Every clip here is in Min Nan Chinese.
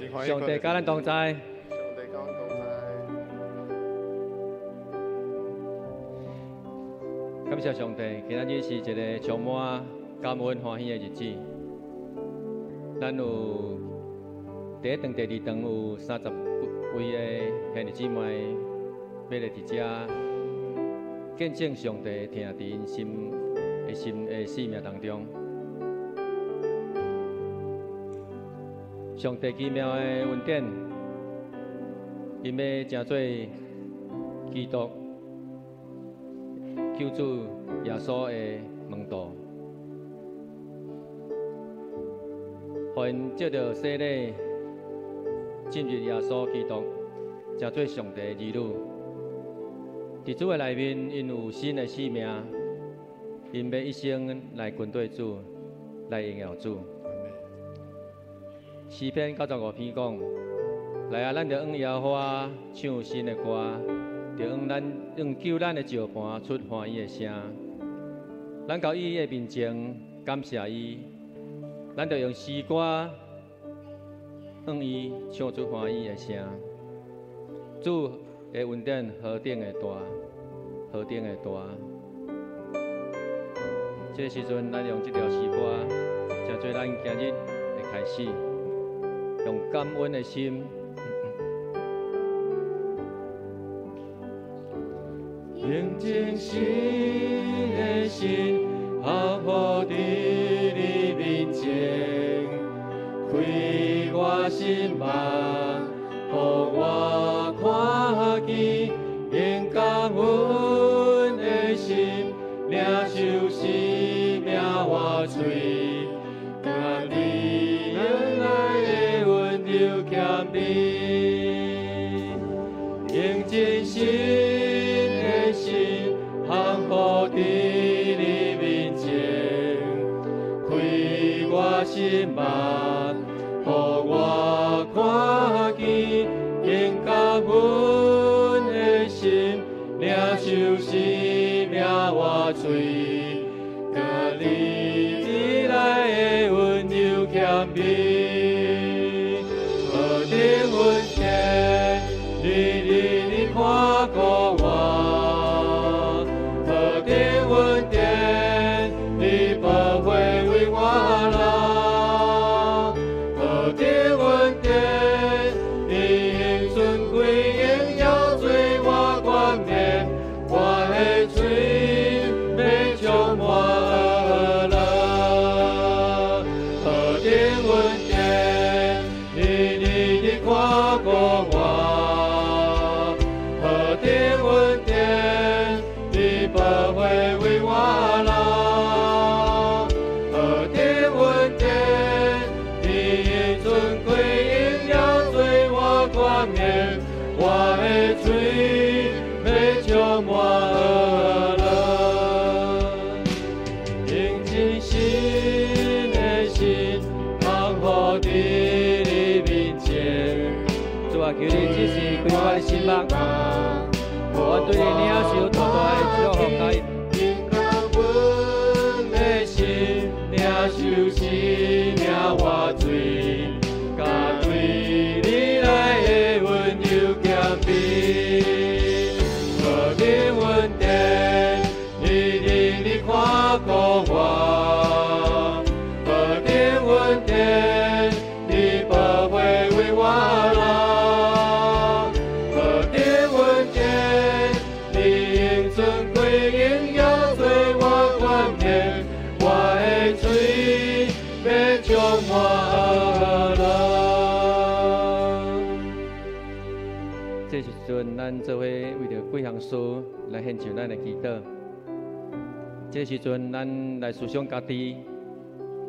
上帝佮咱同在。上帝佮阮同在。感謝上帝，今仔日是一个充滿感恩歡喜的日子。咱有第一堂、第二堂有30位的兄弟姊妹欲來佇遮見證上帝疼佇𪜶心的心的生命當中。上帝奇妙的恩典，𪜶欲成做基督救主耶穌的門徒，予𪜶藉著洗禮進入耶穌基督，成做上帝的兒女。佇主的內面，𪜶有新的生命，𪜶欲一生來跟隨主，來榮耀主。詩篇95篇講：來啊，咱著向耶和華唱新的歌，著向咱向救咱的石磐出歡喜的聲。咱到伊的面前感謝伊，咱著用詩歌向伊唱出歡喜的聲。主的恩典何等的大，何等的大！這个時陣，咱用這條詩歌，成做咱今日的開始，用感恩的心。用真實的心，降服佇你面前，開我心目，予我看見，用感恩的心，領受生命活水，佮你恩愛的溫柔謙卑，用真實的心，降服佇你面前，開我心目，予我看見，用感恩的心，領受生命活水，佮你以來的溫柔謙卑，何等恩典，你你你看顧我，何等恩典，你寶血為我流，何等恩典，你用尊貴榮耀做我冠冕，我的喙欲充滿樂。何等恩典，你你你看顧我，何等恩典，你寶血為我流，何等恩典，你用尊貴榮耀做我冠冕，我的喙欲充滿樂。用真實的心，降服佇你面前。主啊，求你指示開我的心目，予我對你領受大大的祝福佮用感恩的心，領受生命活水，佮對你來的溫柔謙卑。何等恩典，你你你看顧我，何等恩典，你寶血為我流，何等恩典，你用尊貴榮耀做我冠冕，我的喙欲充滿樂。這時陣，咱做伙為著幾項事來獻上咱的祈禱。這時陣，咱來思想家己，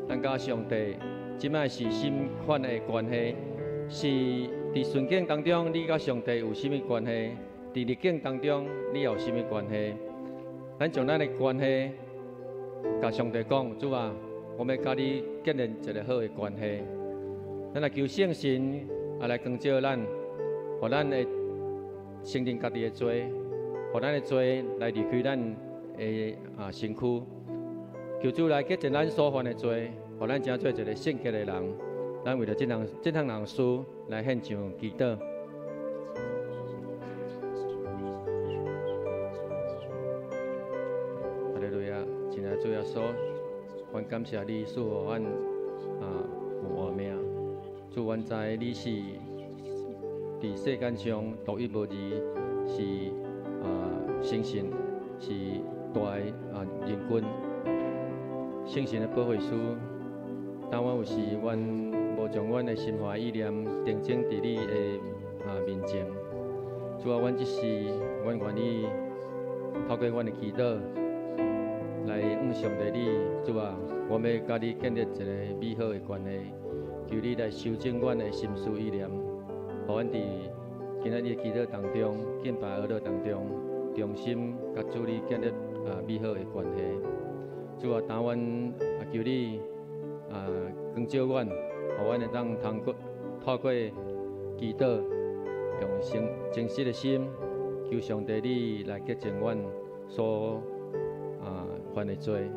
咱佮上帝這擺是啥物款的關係？是佇順境當中，你佮上帝有啥物關係？佇逆境當中，你又有啥物關係？咱將咱的關係共上帝講，主啊，我欲佮你建立一个好的關係。咱來求聖神也來光照咱，予咱會承認家己的罪，予咱的罪來離開咱的身軀。求主來潔淨咱所犯的罪，予咱成做一个聖潔的人。咱為著這項人事來獻上祈禱。哈利路亞，親愛的主耶穌，阮感謝你賜予阮有活命。主，阮知你是佇世間上獨一無二，是誠信，是大的仁君，聖神的保惠師。當阮有時，阮無將阮的心懷意念定睛佇你的面前。主啊，阮這時，阮願意透過阮的祈禱來向上帝你，主啊，我欲佮你建立一個美好的關係，求你來修正阮的心思意念，予阮佇今仔日的祈禱當中、敬拜哀禱當中，重新佮主你建立美好的關係。主啊，當阮求你光照阮，予阮會當透過祈禱，用誠實的心，求上帝你來潔淨阮所犯的罪。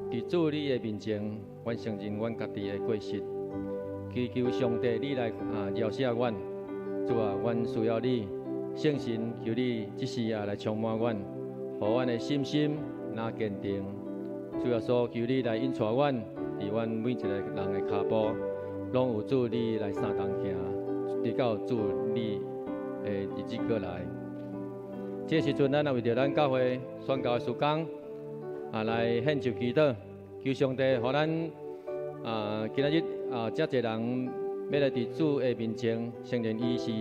佇主你的面前，阮承認阮家己的過失，祈求上帝你來饒赦阮。主啊，阮需要你，聖神求你這時來充滿阮，予阮的信心若堅定。主耶穌，求你來引帶阮，佇阮每一個人的跤步，攏有主你來相同行，直到主你的日子過來。這時陣，咱也為著咱教會宣教的事工來獻上祈禱，求上帝予咱今仔日遮濟人欲來佇主的面前承認伊是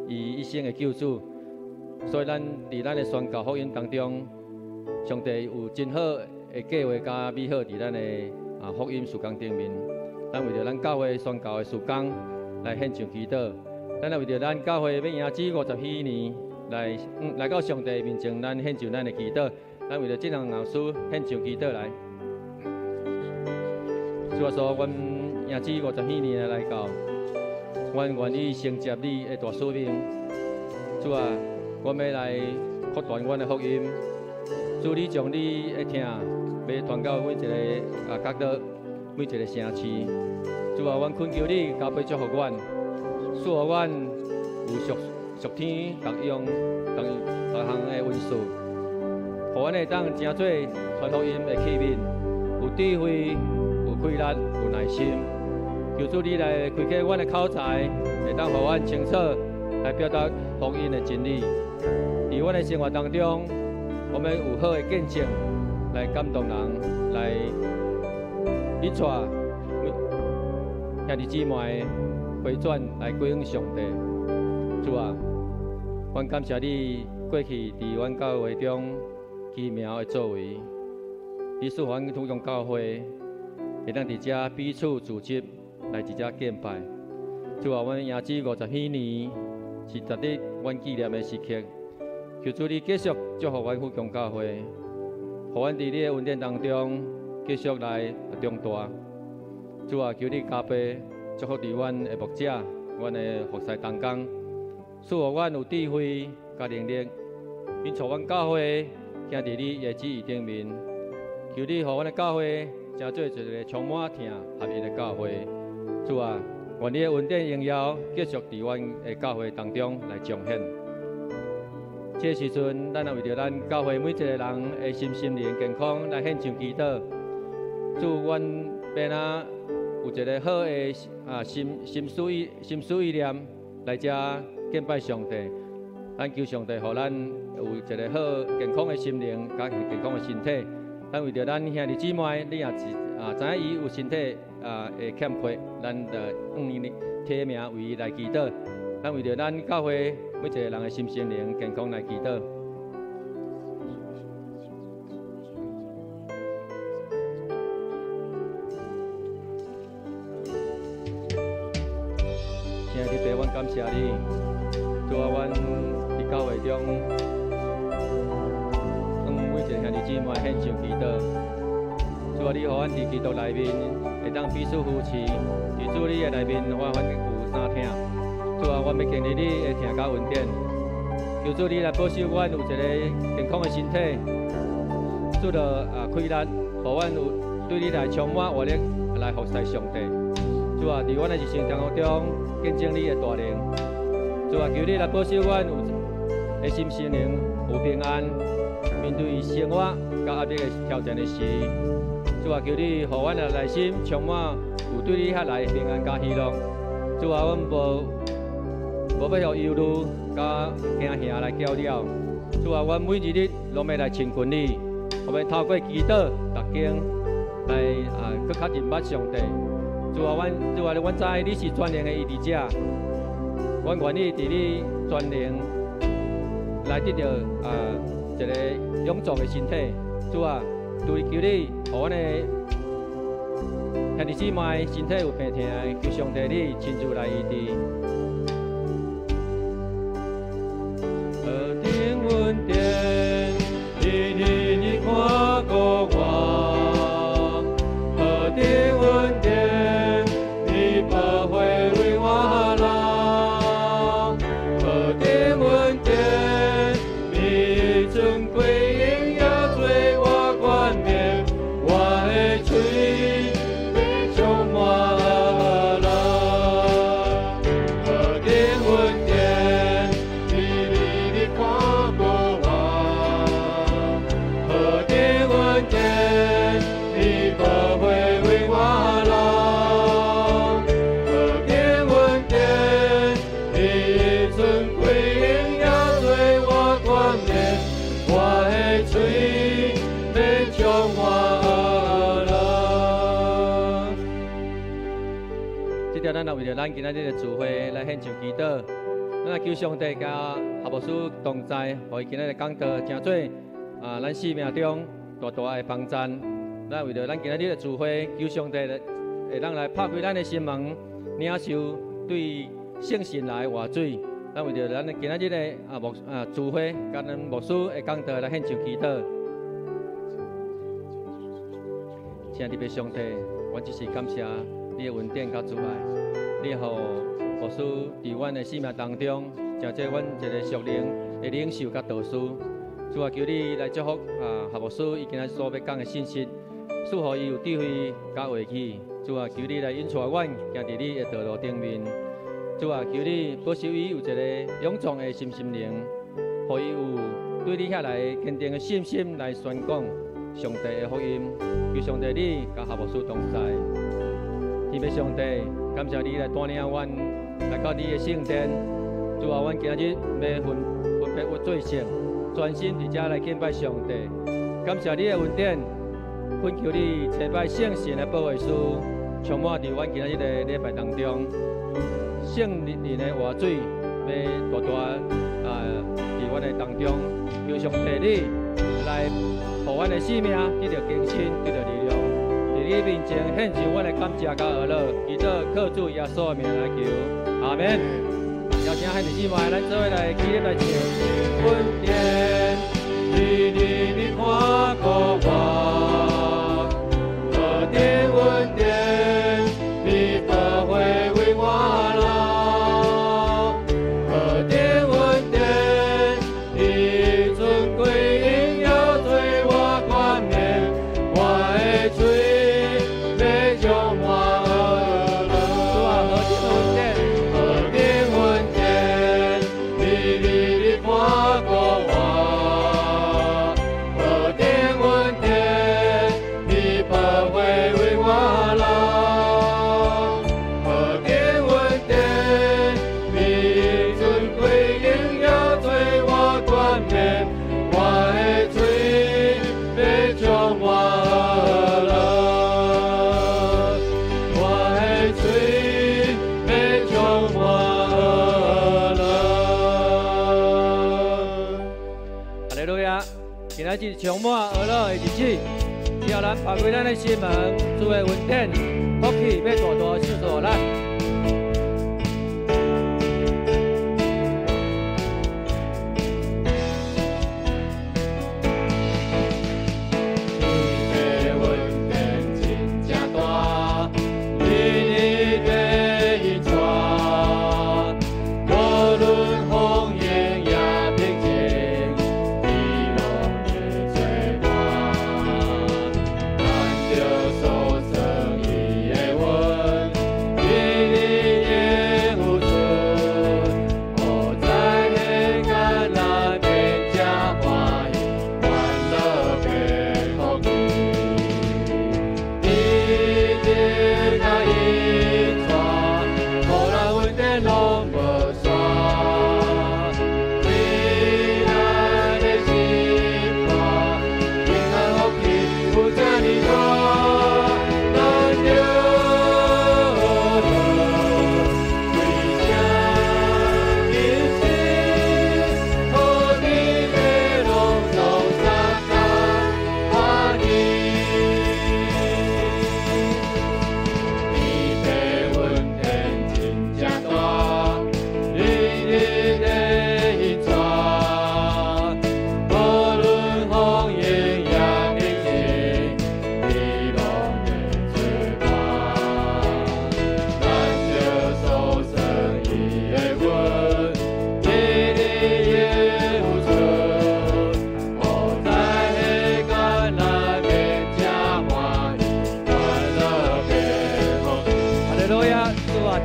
伊一生的救主，所以咱佇咱的宣教福音當中，上帝有真好的計劃佮美好佇咱的福音事工頂面。咱為著咱教會宣教的事工來獻上祈禱，咱也為著咱教會欲迎接50禧年來到上帝面前，咱獻上咱的祈禱。咱為著這項人事獻上祈禱來。主耶穌，阮迎接50禧年的來到，阮願意承接你的大使命。主啊，阮欲來擴傳阮的福音。主，你將你的疼欲傳到每一個角落，每一個城市。主啊，阮懇求你加倍祝福阮，賜予阮有屬天各樣各項的恩賜，予阮會當成做傳福音的器皿，有智慧、有氣力、有耐心。求主你來開啟阮的口才，會當予阮清楚來表達福音的真理。佇阮的生活當中，我們有好的見證來感動人，來引帶兄弟姊妹回轉來歸向上帝。主啊，阮感謝你過去佇阮教會中奇妙的作為，你賜予阮土中教會會當佇遮彼此組織來佇遮敬拜。主啊，阮迎接50禧年是值得阮紀念的時刻。求主你繼續祝福阮富強教會，予阮佇你的恩典當中繼續來長大。主啊，求你加倍祝福佇阮的牧者、阮的服侍同工，賜予阮有智慧佮能力，引帶阮教會行佇你的旨意頂面。求你予阮的教會成做一個充滿疼合一的教會。主啊，願你的恩典榮耀繼續佇阮的教會當中來彰顯。這時陣，咱也為著咱教會每一個人的身心靈健康來獻上祈禱。主，阮欲按怎有一個好的心思意念來遮敬拜上帝。咱求上帝予咱有一個好健康的心靈，佮健康的身體。咱為著咱兄弟姊妹，你若是知影伊有身體會欠缺，咱就向伊提名為伊來祈禱。咱為著咱教會每一個人的心靈健康來祈禱。親愛的父，阮感謝你，主啊，阮佇教會中，向每一個兄弟姊妹獻上祈禱。主啊，你予阮佇基督內面會當彼此扶持，佇主你的內面，我阮有三疼。主啊，阮欲經歷你的疼佮恩典，求主你來保守阮有一個健康的身體，主著氣力，予阮有對你來充滿活力來服侍上帝。主主啊，佇阮的日常生活中見證你的大能。主啊，求你來保守阮有的心心靈有平安，面對生活佮壓力的挑戰的時，主啊，求你予阮的內心充滿有對你遐來的平安佮喜樂。主啊，阮無欲予憂慮佮驚嚇來攪擾。主啊，阮每一日攏欲來親近你，予阮透過祈禱、讀經來啊，閣較認捌上帝。主啊，阮主啊，阮知你是全能的醫治者，阮願意佇你全能來得著啊一个勇壯的身體。主啊，求求你，予阮的兄弟姊妹身體有病疼的，求上帝你親自來醫治。何等恩典，你你你看顧我，何等恩典，你寶血為我流，何等恩典，你尊貴榮耀做我冠冕，我的喙欲充滿樂。何等恩典，你你你看顧我，何等恩典，你寶血為我流，何等恩典，你尊貴榮耀做我冠冕，我的喙欲充滿樂。這條咱也為著咱今仔日的聚會來獻上祈禱，咱來求上帝佮何牧師同在，予伊今仔日講道，成做啊咱生命中大大的幫贊。咱為著咱今仔日的聚會，求上帝會當來拍開咱的心門，領受對聖神來的活水。咱為著咱今仔日的啊牧啊聚會，佮咱牧師的講道來獻上祈禱。親愛的上帝，我只是感謝你的恩典佮慈愛，你予牧師佇阮的生命當中，成做阮一个屬靈的領袖佮導師。主啊，求你來祝福啊何牧師伊今仔所欲講的信息，賜予伊有智慧佮話語。主啊，求你來引帶阮行佇你的道路頂面。主啊，求你保守伊有一个勇壯的心心靈，予伊有對你遐來堅定的信心來宣講上帝的福音。求上帝你佮何牧師同在。天父上帝，感謝你來帶領阮來到你的聖殿。主啊，阮今仔日欲分分別為做聖，專心佇遮來敬拜上帝。感謝你的恩典，懇求你差派聖神的保惠師，充滿佇阮今仔日的禮拜當中。聖靈的活水欲大大啊佇阮的當中，求上帝你來予阮的生命得著更新，得著力量。佇你面前獻上阮的感謝佮阿樂，祈禱靠主耶穌的名來求，阿們。邀請兄弟姊妹，咱做伙來起立來唱。恩典，你你你看顧我，何等恩典，你寶血為我流，何等恩典，你尊貴榮耀做我冠冕，我的喙欲充滿樂。主啊，何等恩典，何等恩典，你你你看顧我，何等恩典，你寶血為我流，何等恩典，你尊貴榮耀做我冠冕，我的喙欲充滿樂，我的喙欲充滿樂。哈利路亞！今仔日充滿阿樂的日子，只要咱拍開咱的心門，主的恩典、福氣欲大大賞賜予咱。你的恩典真正大，你你的引帶，無論風雨也平靜，你攏會做伴。咱著所算伊的恩，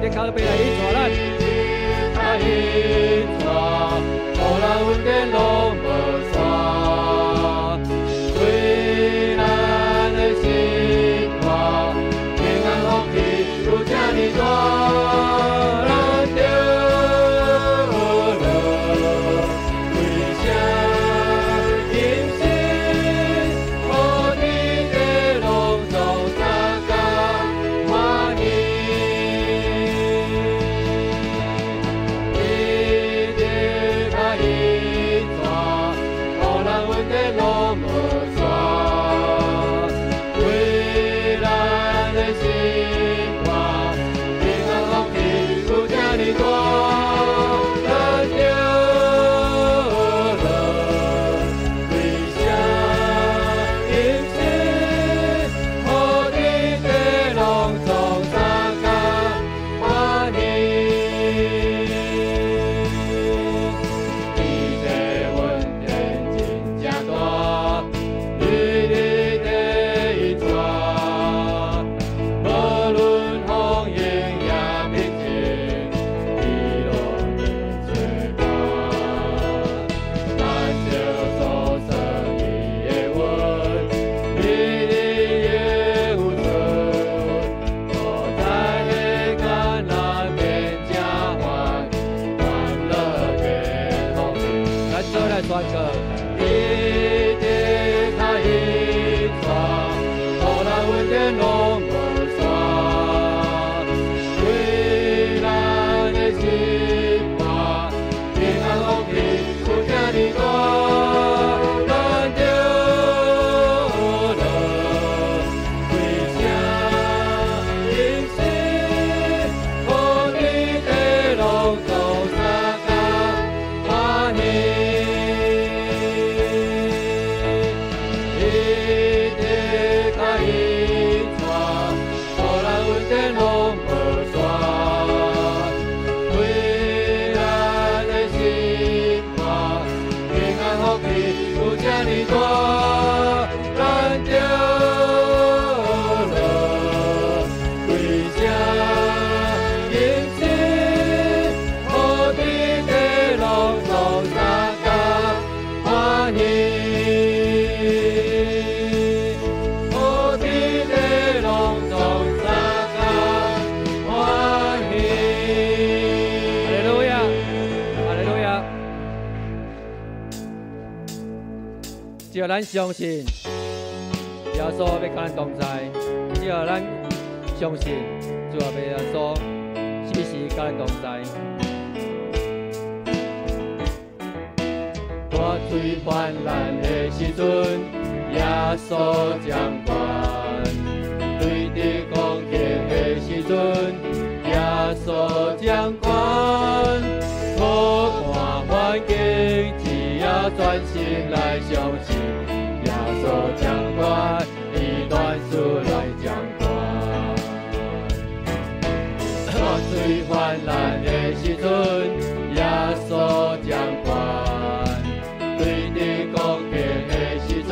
的跤欲來引帶咱。來引帶，予咱恩典攏無煞，對咱的生活平安福氣有這呢大，咱著學樂，歸聲吟詩，予天地攏總相共歡喜。伊的跤引帶，予咱恩典攏無煞，對咱的生活平安福氣有這呢大，咱著學樂，歸聲吟詩，予天地攏總相共歡喜。伊的恩典真正大，日日的引帶，無論風雨也平靜，伊攏會做伴。咱著所算伊的恩，日日會有出，無在彼艱難變正歡，歡樂變福氣。咱做來宣告。伊的跤引帶，予咱恩典攏無煞，對咱的生活平安福氣有這呢大，咱著學樂，歸聲吟詩，予天地攏總相共歡喜。伊的跤引帶，予咱恩典攏無煞，對咱的生活平安福氣有這呢大，咱著學樂，歸聲吟詩，予天地攏總相共歡喜。予天地攏總相共歡喜。哈利路亞，哈利路亞。只要咱相信，耶穌欲佮咱同在；只要咱相信，主阿伯耶穌時時佮咱同在。我最患難的時陣，耶穌掌權；對敵攻擊的時陣，耶穌掌權。無看環境，只要專心來相信，耶穌掌權，伊萬事來掌權。我最患難的時陣，耶穌掌權；對敵攻擊的時陣，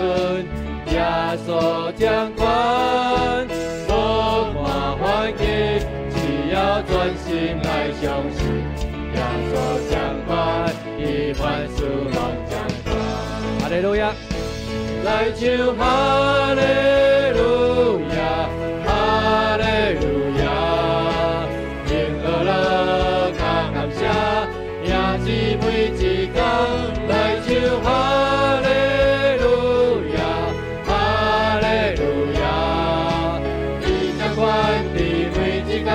耶穌掌權。無看環境，只要專心來相信，耶穌掌權，伊凡事攏掌權。哈利路亞，來唱哈利路亞，哈利路亞，用樂樂佮感謝，兄姊妹一同來唱哈利路亞，哈利路亞，伊掌權佇每一工，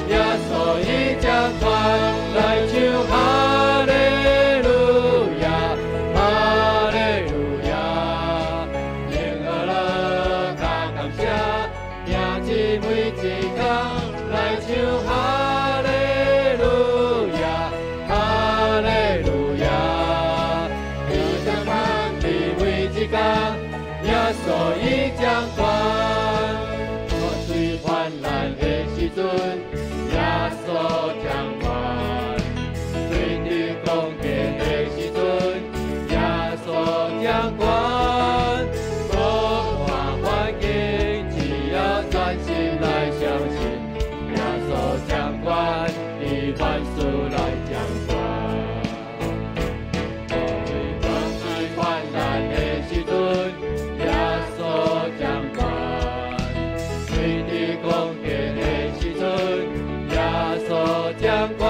耶穌伊掌權，來唱哈利路亞，哈利路亞，用樂樂佮感謝，兄姊妹一同來唱哈利路亞，哈利路亞，伊掌權佇每一工，耶穌伊掌權。我最患難的時陣，耶穌掌權；凡事來掌權。大水大水泛濫的時陣，耶穌掌權；水佇空間的時陣，耶穌掌權。